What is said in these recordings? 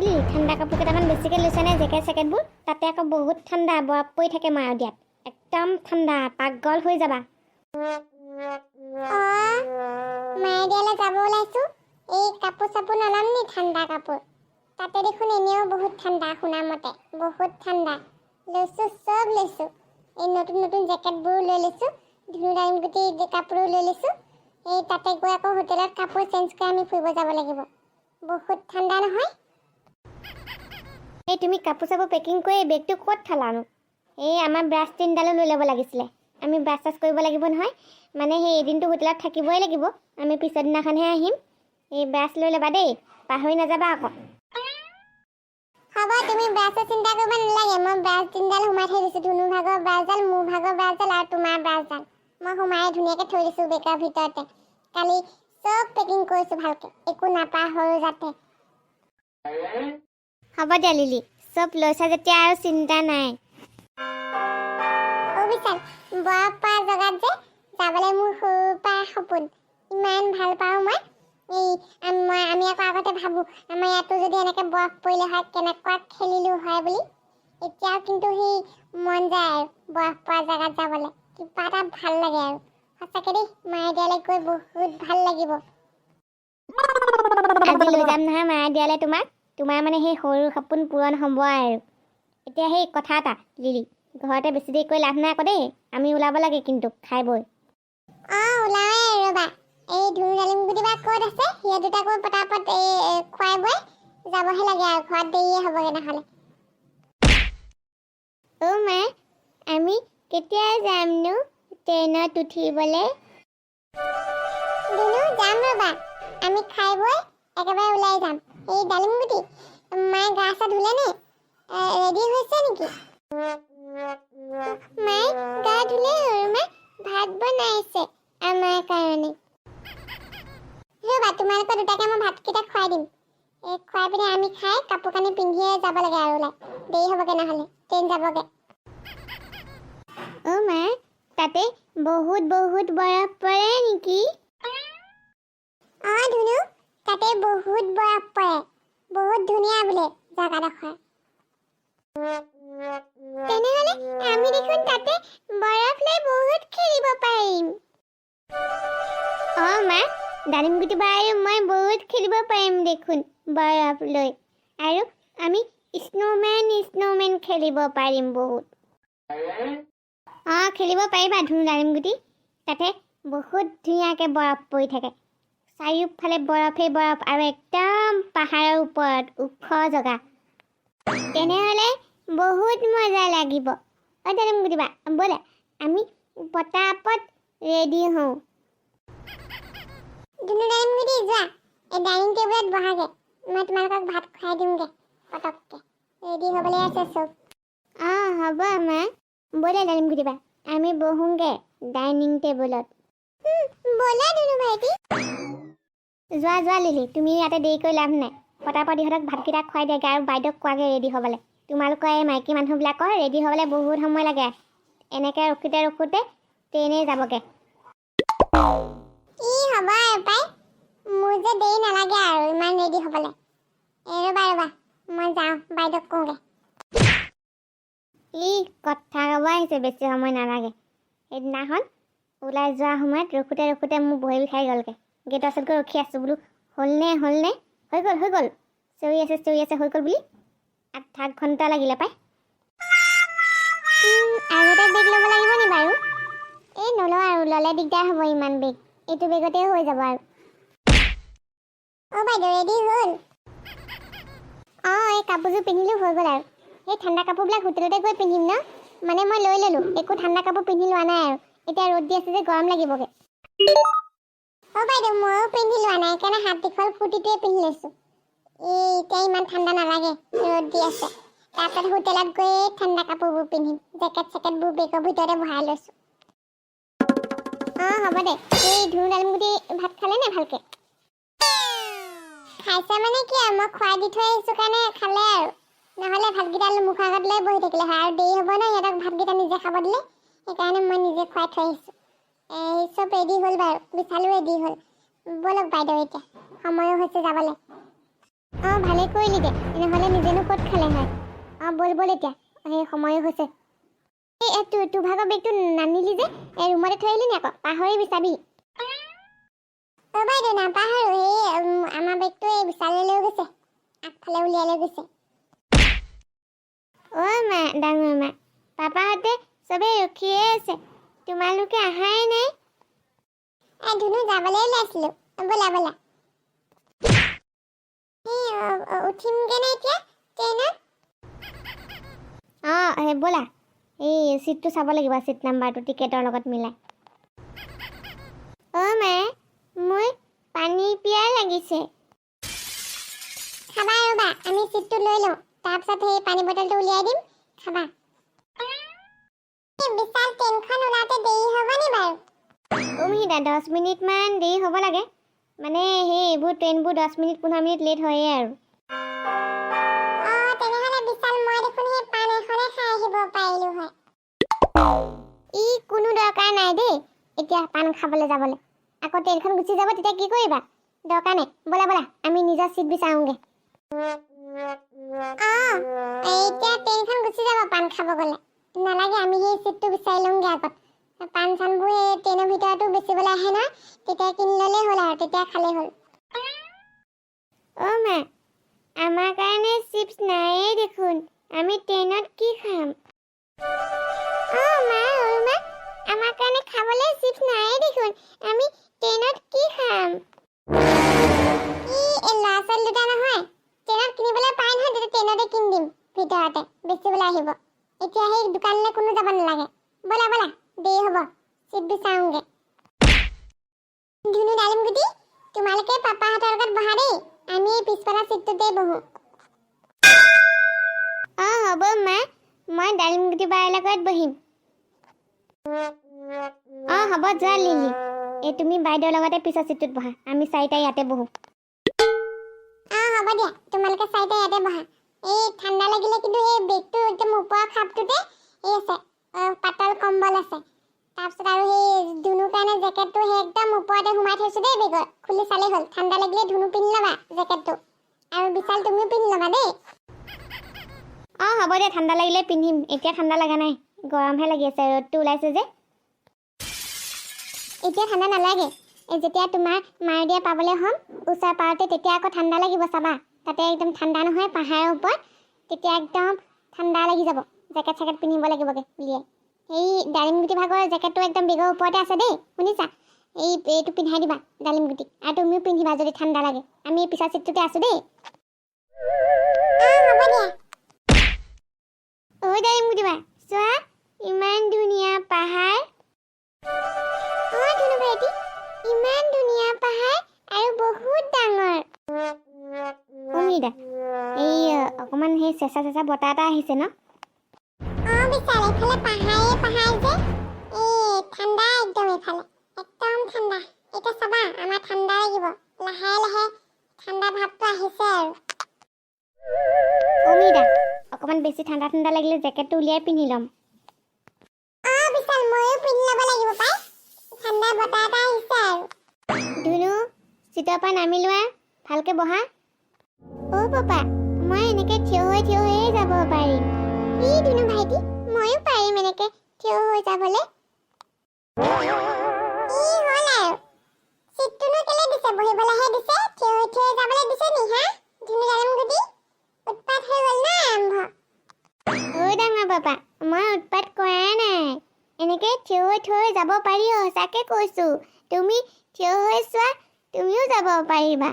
Lily, ঠাণ্ডা কাপোৰ কেইটামান বেছিকৈ লৈছানে? জেকেট চেকেটবোৰ? তাতে আকৌ বহুত ঠাণ্ডা, বৰফ পৰি থাকে মায়দিয়াত। একদম ঠাণ্ডা, পাগল হৈ যাবা। অঁ, মায়দিয়ালৈ যাব ওলাইছোঁ, এই কাপোৰ চাপোৰ নল'ম নি ঠাণ্ডা কাপোৰ? তাতে দেখোন এনেও বহুত ঠাণ্ডা, শুনা মতে বহুত ঠাণ্ডা। লৈছোঁ, চব লৈছোঁ। এই নতুন নতুন জেকেটবোৰো লৈ লৈছোঁ, ধুনু দাংগুটি কাপোৰো লৈ লৈছোঁ। এই তাতে গৈ আকৌ হোটেলত কাপোৰ চেঞ্জ কৰি আমি ফুৰিব যাব লাগিব। বহুত ঠাণ্ডা নহয়। এই তুমি কাপোৰ চাপোৰ পেকিং কৰি বেগটো ক'ত থলানো? এই আমাৰ ব্ৰাছ তিনিডালো লৈ ল'ব লাগিছিলে। আমি ব্ৰাছ চাছ কৰিব লাগিব নহয়। মানে সেই এদিনটো হোটেলত থাকিবই লাগিব, আমি পিছৰ দিনাখনহে আহিম। এই ব্ৰাছ লৈ ল'বা দেই, পাহৰি নাযাবা আকৌ। হ'ব, তুমি ব্ৰাছৰ চিন্তা কৰিব নালাগে। মই ব্ৰাছ তিনিডাল সোমাই থৈ দিছোঁ। ধুনু ভাগৰ ব্ৰাছডাল, মোৰ ভাগৰ ব্ৰাছডাল আৰু তোমাৰ ব্ৰাছডাল মই সোমাই ধুনীয়াকৈ থৈ দিছোঁ বেগৰ ভিতৰতে। কালি চব পেকিং কৰিছোঁ ভালকৈ, একো নাপাহৰোঁ যাতে। হ'ব দিয়া লিলি, চব লৈছা যেতিয়া আৰু চিন্তা নাই। অ' বিশাল, বৰফ পৰা জেগাত যে যাবলৈ মোৰ সৰুৰ পৰা সপোন। ইমান ভাল পাওঁ মই। এই আমি আকৌ আগতে ভাবোঁ, আমাৰ ইয়াতো যদি এনেকৈ বৰফ পৰিলে হয়, কেনেকুৱা খেলিলোঁ হয় বুলি। এতিয়াও কিন্তু সেই মন যায় আৰু বৰফ পৰা জেগাত যাবলৈ, কিবা এটা ভাল লাগে। আৰু সঁচাকৈ দেই, মায়দিয়ালৈ গৈ বহুত ভাল লাগিব। আজি লৈ যাম নহয় মায়দিয়ালৈ তোমাক। তোমাৰ মানে সেই সৰু সপোন পূৰণ হ'ব। আৰু এতিয়া সেই কথা এটা লিলি, ঘৰতে বেছি দেৰি কৰি লাভ নাই আকৌ দেই। আমি ওলাব লাগে কিন্তু খাই বৈ। অঁ, ওলাওৱে ৰ'বা। এই ধুনু ডালিমগুটি বা ক'ত আছে? সিহঁত দুটাকো পটাপট এই খুৱাই বৈ যাবহে লাগে আৰু, ঘৰত দেৰিয়ে হ'বগৈ নহ'লে। অ' মা, আমি কেতিয়া যামনো ট্ৰেইনত উঠিবলৈ? ধুনু, যাম ৰ'বা। আমি খাই বৈ একেবাৰে ওলাই যাম। এই ডালিমগুটি, মায়ে গা চা ধুলে নে? ৰেডি হৈছে নেকি? মায়ে গা ধুলে সৰু মা, ভাত বনাইছে আমাৰ কাৰণে। ৰ'বা, তোমালোকৰ দুটাকে মই ভাতকেইটা খুৱাই দিম। এই খুৱাই পিনে আমি খাই কাপোৰ কানি পিন্ধিয়ে যাব লাগে আৰু ওলাই, দেৰি হ'বগৈ নহ'লে, ট্ৰেইন যাবগৈ। অ' মা, তাতে বহুত বহুত বৰফ পৰে নেকি? অঁ ধুনু, তাতে বহুত বৰফ পৰে। বহুত ধুনীয়া বোলে জেগাডোখৰ। তেনেহ'লে আমি দেখোন তাতে বৰফ লৈ বহুত খেলিব পাৰিম। অ' মা, ডালিমগুটি বা আৰু মই বহুত খেলিব পাৰিম দেখোন বৰফ লৈ। আৰু আমি স্ন'মেন স্ন'মেন খেলিব পাৰিম বহুত। অঁ, খেলিব পাৰিবা ধুনু ডালিমগুটি। তাতে বহুত ধুনীয়াকৈ বৰফ পৰি থাকে, চাৰিওফালে বৰফেই বৰফ আৰু একদম পাহাৰৰ ওপৰত ওখ জেগা। তেনেহ'লে বহুত মজা লাগিব। অ' ডালিমগুটি বা, ব'লা আমি পটাপট ৰেডি হওঁ। ধুনু ডালিমগুটি, যোৱা, এই ডাইনিং টেবুলত বহাগৈ। মই তোমালোকক ভাত খুৱাই দিওঁগৈ পটককৈ। ৰেডি হ'বলৈ আছে চব। অঁ, হ'ব মা। ব'লা ডালিমগুটি বা, আমি বহোঁগৈ ডাইনিং টেবুলত। ব'লা ধুনু ভাইটি। যোৱা যোৱা লিলি, তুমি ইয়াতে দেৰি কৰি লাভ নাই। পটাপট ইহঁতক ভাতকেইটা খুৱাই দিয়াগৈ আৰু বাইদেউক কোৱাগৈ ৰেডি হ'বলৈ। তোমালোকৰ এই মাইকী মানুহবিলাকৰ ৰেডি হ'বলৈ বহুত সময় লাগে। এনেকৈ ৰখোতে ৰখোতে ট্ৰেইনেই যাবগৈ। কি হ'ব আৰু পাই, মোৰ যে দেৰি নালাগে আৰু ইমান ৰেডি হ'বলৈ। এই ৰ'বা ৰ'বা, মই যাওঁ, বাইদেউক কওঁগৈ। ই কথা ক'ব আহিছে, বেছি সময় নালাগে। সেইদিনাখন ওলাই যোৱা সময়ত ৰখোতে ৰখোতে মোৰ ভৰি বিষাই গ'লগৈ। গেটৰ ওচৰত গৈ ৰখি আছোঁ, বোলো হ'লনে হ'লনে, হৈ গ'ল হৈ গ'ল, চিঞৰি আছে চিঞৰি আছে, হৈ গ'ল বুলি আধা ঘণ্টা লাগিলে পাই। আৰু এটা বেগ ল'ব লাগিব নি বাৰু? এই নলওঁ আৰু, ল'লে দিগদাৰ হ'ব ইমান বেগ। এইটো বেগতে হৈ যাব আৰু। অ' বাইদেউ, ৰেডি হ'ল? অঁ, এই কাপোৰযোৰ পিন্ধিলোঁ, হৈ গ'ল আৰু। সেই ঠাণ্ডা কাপোৰবিলাক হোটেলতে গৈ পিন্ধিম ন? মানে মই লৈ ল'লোঁ, একো ঠাণ্ডা কাপোৰ পিন্ধি লোৱা নাই আৰু। এতিয়া ৰ'দ দি আছে যে, গৰম লাগিবগৈ। অ' বাইদেউ, ময়ো পিন্ধি লোৱা নাই, সেইকাৰণে হাত দীঘল কুৰ্তিটোৱে পিন্ধি লৈছোঁ। এই এতিয়া ইমান ঠাণ্ডা নালাগে, ৰ'দ দি আছে। তাৰপিছত হোটেলত গৈয়ে ঠাণ্ডা কাপোৰবোৰ পিন্ধিম। জেকেট চেকেটবোৰ বেগৰ ভিতৰতে ভৰাই লৈছোঁ। অঁ, হ'ব দে। এই ধুনু ডালিমগুটি ভাত খালে নে ভালকৈ? খাইছে মানে কি আৰু, মই খুৱাই দি থৈ আহিছোঁ কাৰণে খালে আৰু। নহ'লে ভাতকেইটা মুখৰ আগত লৈ বহি থাকিলে হয় আৰু দেৰি হ'ব ন সিহঁতক ভাতকেইটা নিজে খাব দিলে। সেইকাৰণে মই নিজে খুৱাই থৈ আহিছোঁ। এই চব ৰেডি হ'ল বাৰু, বিশালো ৰেডি হ'ল। ব'লক বাইদেউ, এতিয়া সময়ো হৈছে যাবলৈ। অঁ, ভালেই কৰিলি দে, নহ'লে নিজেনো ক'ত খালে হয়। অঁ, ব'ল ব'ল, এতিয়া সেই সময়ো হৈছে। এই তোৰ ভাগৰ বেগটো নানিলি যে? এই ৰুমতে থৈ আহিলি নি আকৌ? পাহৰিবি চাবি। অ' বাইদেউ, নাপাহৰো। সেই আমাৰ বেগটো এই বিশাললৈ লৈ গৈছে, আগফালে উলিয়াই লৈ গৈছে। অ' মা, ডাঙৰ মা, পাপাহঁতে চবেই ৰখিয়ে আছে, তোমালোকে অহাই নাই। এই ধুনু, যাবলৈ ওলাইছিলোঁ, ব'লা ব'লা। এই উঠিমগৈ নে এতিয়া ট্ৰেইনত? অঁ, সেই ব'লা, এই চিটটো চাব লাগিব, চিট নাম্বাৰটো টিকেটৰ লগত মিলাই। অ' মা, মোৰ পানী পিয়াহ লাগিছে। খাবা, ৰ'বা, আমি চিটটো লৈ লওঁ, তাৰপিছত সেই পানী বটলটো উলিয়াই দিম, খাবা। এই বিশাল, ট্ৰেইনখন ওলাওঁতে দেৰি হ'ব নি বাৰু? উমহিদা, 10 মিনিটমান দেৰি হ'ব লাগে। মানে সেই এইবোৰ ট্ৰেইনবোৰ 10 মিনিট 15 মিনিট লেট হয়েই আৰু। অঁ, তেনেহ'লে বিশাল, মই দেখোন সেই পাণ এখনে খাই আহিব পাৰিলোঁ হয়। ই কোনো দৰকাৰ নাই দেই এতিয়া পাণ খাবলৈ যাবলৈ। আকৌ ট্ৰেইনখন গুচি যাব, তেতিয়া কি কৰিবা? দৰকাৰ নাই। ব'লা ব'লা, আমি নিজৰ চিট বিচাৰোঁগৈ। অঁ, এতিয়া ট্ৰেইনখন গুচি যাব পাণ খাব গ'লে। নালাগে, আমি সেই চিটটো বিচাৰি লওঁগৈ আগত। পাণ চানবোৰ সেই ট্ৰেইনৰ ভিতৰতো বেচিবলৈ আহে নহয়, তেতিয়া কিনি ল'লেই হ'ল আৰু তেতিয়া খালেই হ'ল। অ' মা, আমাৰ কাৰণে চিপছ নায়েই দেখোন, আমি ট্ৰেইনত কি খাম? অ' মা, অ' মা, আমাৰ কাৰণে খাবলৈ চিপছ নায়েই দেখোন, আমি ট্ৰেইনত কি খাম? ই এই ল'ৰা ছোৱালী দুটা নহয়, ট্ৰেইনত কিনিবলৈ পাই নহয়, তেতিয়া ট্ৰেইনতে কিনি দিম, ভিতৰতে বেচিবলৈ আহিব। এতিয়া সেই দোকানলৈ কোনো যাব নালাগে। ব'লা ব'লা, দেৰি হ'ব, চিট বিচাৰোঁগৈ। ধুনু, ডালিমগুটি, তোমালোকে পাপাহঁতৰ লগত বহা দেই, আমি এই পিছফালৰ চিটটোতে বহোঁ। অঁ, হ'ব মা, মই ডালিমগুটি বাৰ লগত বহিম। অঁ, হ'ব, যোৱা লিলি। এই তুমি বাইদেউৰ লগতে পিছৰ চিটটোত বহা, আমি চাৰিটা ইয়াতে বহোঁ। অঁ, হ'ব দিয়া, তোমালোকে চাৰিটা ইয়াতে বহা। এই ঠাণ্ডা লাগিলে কিন্তু এই বেগটো একদম ওপৰৰ খাপটোতে এই আছে, পাতল কম্বল আছে। তাৰপিছত আৰু সেই ধুনুৰ কাৰণে জেকেটটো সেই একদম ওপৰতে সোমাই থৈছোঁ দেই বেগৰ, খুলি চালেই হ'ল। ঠাণ্ডা লাগিলে ধুনু পিন্ধি ল'বা জেকেটটো, আৰু বিশাল, তুমিও পিন্ধি ল'বা দেই। অঁ, হ'ব দিয়া, ঠাণ্ডা লাগিলে পিন্ধিম। এতিয়া ঠাণ্ডা লগা নাই, গৰমহে লাগি আছে, ৰ'দটো ওলাইছে যে। এতিয়া ঠাণ্ডা নালাগে। এই যেতিয়া তোমাৰ মায়দিয়া পাবলৈ হ'ম, ওচৰ পাওঁতে তেতিয়া আকৌ ঠাণ্ডা লাগিব চাবা। তাতে একদম ঠাণ্ডা নহয় পাহাৰৰ ওপৰত, তেতিয়া একদম ঠাণ্ডা লাগি যাব, জেকেট চেকেট পিন্ধিব লাগিবগৈ উলিয়াই। এই ডালিমগুটি ভাগৰ জেকেটটো একদম বেগৰ ওপৰতে আছে দেই, শুনিছা? এইটো পিন্ধাই দিবা ডালিমগুটিক, আৰু তুমিও পিন্ধিবা যদি ঠাণ্ডা লাগে। আমি পিছৰ চিটটোতে আছোঁ দেই। অঁ, হ'ব দিয়া। ঐ ডালিমগুটি বা, চোৱা, ইমান ধুনীয়া পাহাৰ। অঁ ধুনু ভাইটি, ইমান ধুনীয়া পাহাৰ আৰু বহুত ডাঙৰ। অমিতা, এই অকণমান সেই চেঁচা চেঁচা বতাহ এটা আহিছে ন? অঁ বিশাল, এইফালে পাহাৰে পাহাৰ যে, এই ঠাণ্ডা একদম, এইফালে একদম ঠাণ্ডা। এতিয়া চাবা, আমাৰ ঠাণ্ডা লাগিব, লাহে লাহে ঠাণ্ডা ভাৱটো আহিছে আৰু। অমিতা, অকণমান বেছি ঠাণ্ডা ঠাণ্ডা লাগিলে জেকেটটো উলিয়াই পিন্ধি ল'ম। অঁ বিশাল, ময়ো পিন্ধি ল'ব লাগিব পাই, ঠাণ্ডা বতাহ এটা আহিছে আৰু। ধুনু, চিটৰ পৰা নামি লোৱা, ভালকে বহা। অ' পাপা, মই এনেকে থিয় হৈ থিয় হৈয়ে যাব পাৰিম। ই ধুনু ভাইটি, ময়ো পাৰিম এনেকে থিয় হৈ যাবলৈ। ই হ'ল আৰু, চিটটোনো কেলে দিছে? বহিবলৈহে দিছে, থিয় হৈ থিয় হৈ যাবলৈ দিছে নি? হা ধুনু, ডালিমগুটি, উৎপাত হৈ গ'ল ন আৰম্ভ? ঐ ডাঙৰ পাপা, মই উৎপাত কৰা নাই। এনেকে থিয় হৈ থিয় হৈ যাব পাৰি, সঁচাকে কৈছোঁ। তুমি থিয় হৈ চোৱা, তুমিও যাব পাৰিবা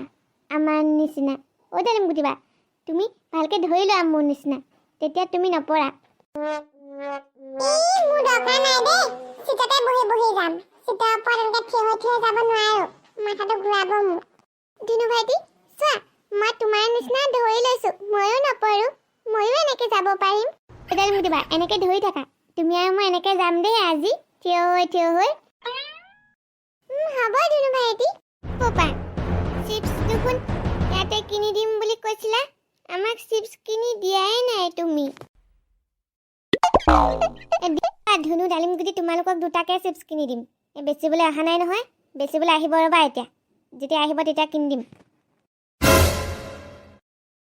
আমাৰ নিচিনা। ঐ ডালিমগুটি বা, তুমি ভালকে ধৰি লোৱা মোৰ নিচিনা, তেতিয়া তুমি নপৰা। ই মোৰ দৰকাৰ নাই দেই, চিটতে বহি বহি যাম। চিটৰ ওপৰত এনেকে থিয় হৈ থিয় হৈ যাব নোৱাৰো, মাথাটো ঘূৰাব মোৰ। ধুনু ভাইটি, চোৱা, মই তোমাৰ নিচিনা ধৰি লৈছোঁ, ময়ো নপৰোঁ, ময়ো এনেকে যাব পাৰিম। ডালিমগুটি বা, এনেকে ধৰি থাকা তুমি আৰু মই এনেকে যাম দেই আজি থিয় হৈ থিয় হৈ। হ'ব ধুনু ভাইটি। পপা, চিপছ দেখোন ইয়াতে কিনি দিম বুলি কৈছিলা, আমাক চিপছ কিনি দিয়াই নাই তুমি। এ, দিয়া, ধুনু, ডালিমগুটি, তোমালোকক দুটাকে চিপছ কিনি দিম। এই বেচিবলৈ অহা নাই নহয়, বেচিবলৈ আহিব ৰ'বা এতিয়া, যেতিয়া আহিব তেতিয়া কিনি দিম।